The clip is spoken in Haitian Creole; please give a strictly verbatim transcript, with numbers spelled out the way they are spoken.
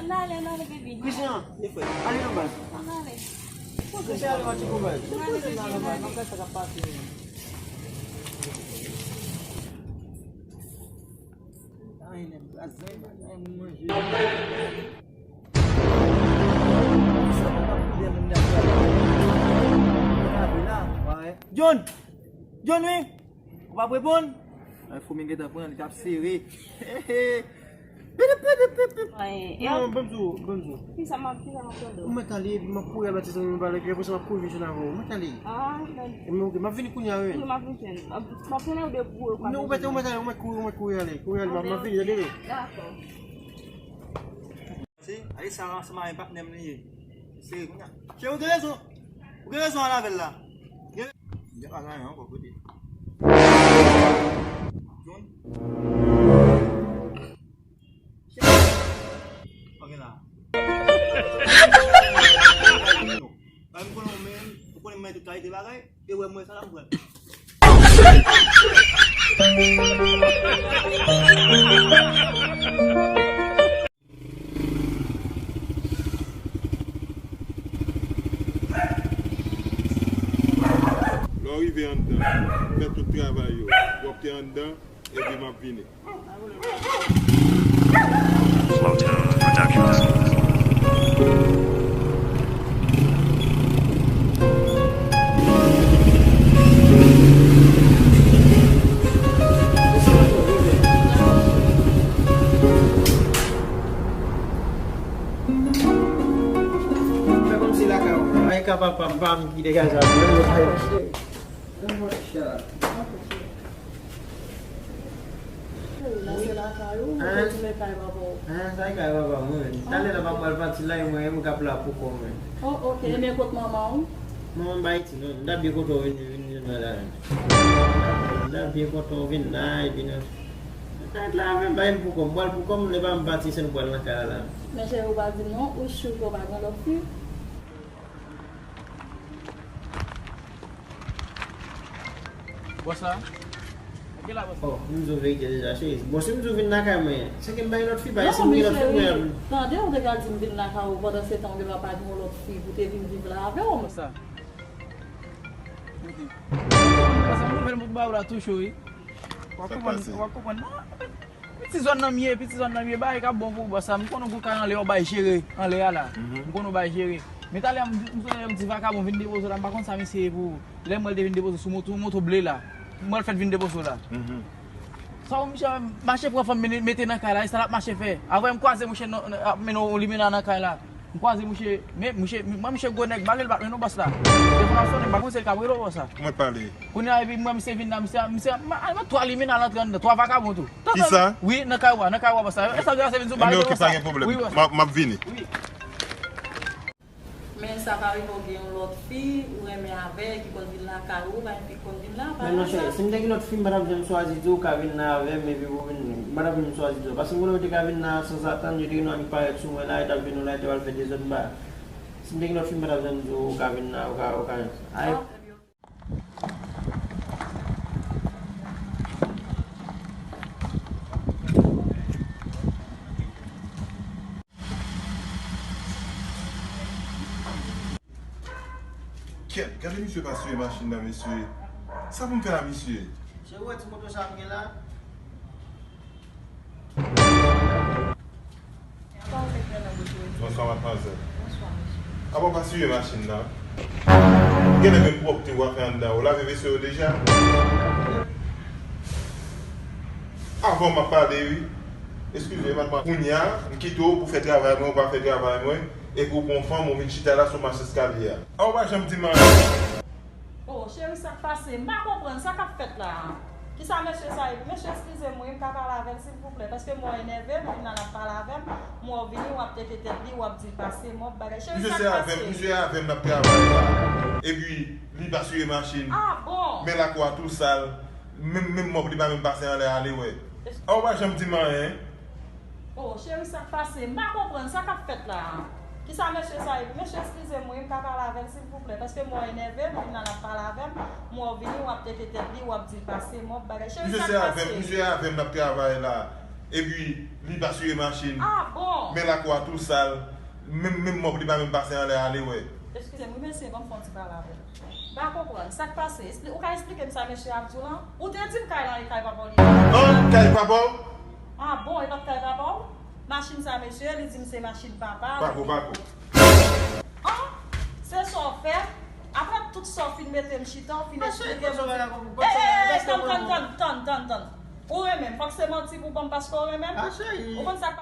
Ann ale, ann ale, baby. Christian, e frè, ale nan baz. Ann ale. Christian, ale, mati konbay. Ann ale, baby, ann ale. Ay, nèg kraze, bagay, moun manje. John! John, wi! Ou p ap reponn? Ay, foumi gentan pran, li t ap sere. Pidi, pidi, pidi. Ay, e Non, ap- ban m di w, ban m di w. Kisa m ap, kisa m ap tande w? Ou mèt ale, epi m ap kouri al bati zanmi m pale, epi apre sa m ap kouri vin jwenn avè w. Ou mèt ale. Ah, men. E m, ok, m ap vini kounye a, wi. Wi, m ap vin jwenn. M ap, m ap tounen ou de pou ou. Non, ou mèt, ou mèt ale, ou mèt kouri, ou mèt kouri ale. Kouri ale, m ap, m ap vini, tande? Dakò. Se, ale sa ansanm avèk patnè m li ye. Se, cheri, ou gen rezon. Ou gen rezon al avè l la. Gen, gen pa gen ankò kote. John. Cheri. Ok la. Bay m konnen w menm, ou konnen m mete tout kalite bagay, e wè mwen sa la m pran. Lè w rive anndan, fè tout travay yo. W ap te anndan, epi m ap vini. Motown Productions. Fè kòmsi lakay ou. Ay, ka papa m, pa m ki degaje a. La se lakay ou, ou retounen kay papa w? Ah, sa e kay papa mwen. Talè la papa al pati la, e mwen menm k ap la pou kò mwen. Oh, ok. Men kot manman w? Manman m pa Ayiti non. M ta byen kontan w vin, vin jwenn mwen la. M ta byen kontan w vin la, epi nou, nou ta ret la avè m, bay m pou kò m. M pral pou kò m, lè pa m pati, se nou pral nan kay la la. Men cheri, ou pa di m non, ou si ke w pa gen lòt fi? Bòs la? Gen la, bòs la. Oh, m di w verite deja, cheri. Bon, si m di w vin lakay mwen, se ke m bay lòt fi, bay, si m gen lòt fi, mwen. Tande, ou te ka di m vin lakay ou, pandan se tan ou genlè pa gen yon lòt fi pou te vin viv la avè w. Bòs la. Ok. Bòs la, m nouvèl moun ba ou la tou cho, wi. W ap konprann, w ap konprann. Non, piti zòn nan m ye, piti zòn nan m ye, bagay k ap bon pou ou, bòs la. M konnen w gwo kay anlè, w bay jere anlè a la. M konnen w bay jere. Men talè, m, m sonje m di vakabon vin depoze w la, m pa konn sa misye ye pou ou. Lè m wè l te vin depoze sou moto, moto ble la. M wè l fèk vin depoze w la. Sa w, misye mache pran fanm mete nan kay la, e sa l ap mache fè. Apre m kwaze mouche nan, nan, ap mennen yon limena nan kay la. M kwaze mouche, men mouche, mwen mouche gwo nèg, m pa vle l bat mwen non bòs la. Telefòn ap sonnen, m pa konn si l ka rele w bòs la. Kòman l pale? Kounye a epi m wè misye vin la, misye, misye, m, m, twa limena l antre anndan, twa vakabon tou. Kisa? Wi, nan kay ou a, nan kay ou a bòs la. E sa w di la se vin sou bagay bòs la. Ebyen ok, pa gen pwoblèm. M ap, m ap vini. Wi. Men sa pa rive w gen yon lòt fi ou renmen avè ki konn vin lakay ou, pa gen fi ki konn vin la, pa nan sa. Men non cheri, si m te gen lòt fi, m pa t ap janm chwazi di w ka vin la avè m, epi pou vin, m pa t ap janm chwazi di w. Paske m konnen yo te ka vin la sanzatann, yo te gen yon annik parèt sou mwen la, yo t ap jwenn ou la, yo te pral fè dezòd, m pa, si m te gen lòt fi, m pa t ap janm di w ou ka vin la, ou ka, ou ka, ay. Kèt, gade misye pa siye machin nan, mesye. Sa pou m fè a misye? Se ou wè ti moto sa m gen la? Bonswa, madmwazèl. Apa w pa siye machin nan? Genlè menm pwòpte w a fè anndan. Ou lave veso yo deja? Avan m ap pale, wi. Eskize, madmwazèl. Kounye a, m kite w pou fè travay mwen, ou pa fè travay mwen, epi w pran fanm, ou vin chita la sou mach eskalye a. A, ou pa janm di m anyen. Oh, cheri, sa k pase? M pa konprann sa k ap fèt la a. Kisa mesye sa ye? Mesye, eskize m, wi, m ka pale avè l, silvouplè? Paske m wè w enève, m vin la, l ap pale avè m. M wè w vini, w ap teke tèt li, w ap di l pase mòb, bagay. Cheri, sa k pase? Misye se avè m, misye avè m n ap travay la. Epi, li pa siye machin. Ah, bon? Men lakou a tou sal. Menm, menm mòb, li pa menm pase anlè ale wè. A, ou pa janm di m anyen. Oh, cheri, sa k pase? M pa konprann sa k ap fèt la a. Kisa mesye sa ye? Mesye, eskize m, wi, m ka pale avè l, silvouplè? Paske m wè w enève, m vin la, l ap pale avè m. M wè w vini, w ap teke tèt li, w ap di l pase mòb, bagay. Cheri, sa k pase? Misye se avè m, misye avè m n ap travay la. Epi, li pa siye machin. Ah, bon? Men lakou a tou sal. Menm, menm mòb, li pa menm pase anlè ale wè. Eskize m, wi, mesye, ban m fè yon ti pale avè l. M pa konprann. Sa k pase? Espli-, ou ka esplike m sa mesye ap di w lan? Ou te di m kay lan e kay papa w li ye. An, kay papa w? Ah bon, e pa t kay papa w? Machin sa mesye, li di m se machin papa l. Pako, pako. An? Se sa w fè? Apre tout sa w fin mete m chita, w fin esplike m. Ey, ey, ey, tann, tann, tann, tann, tann, tann. Ou renmen m, fòk se manti pou w ban m paske w renmen m? Ou konn sa k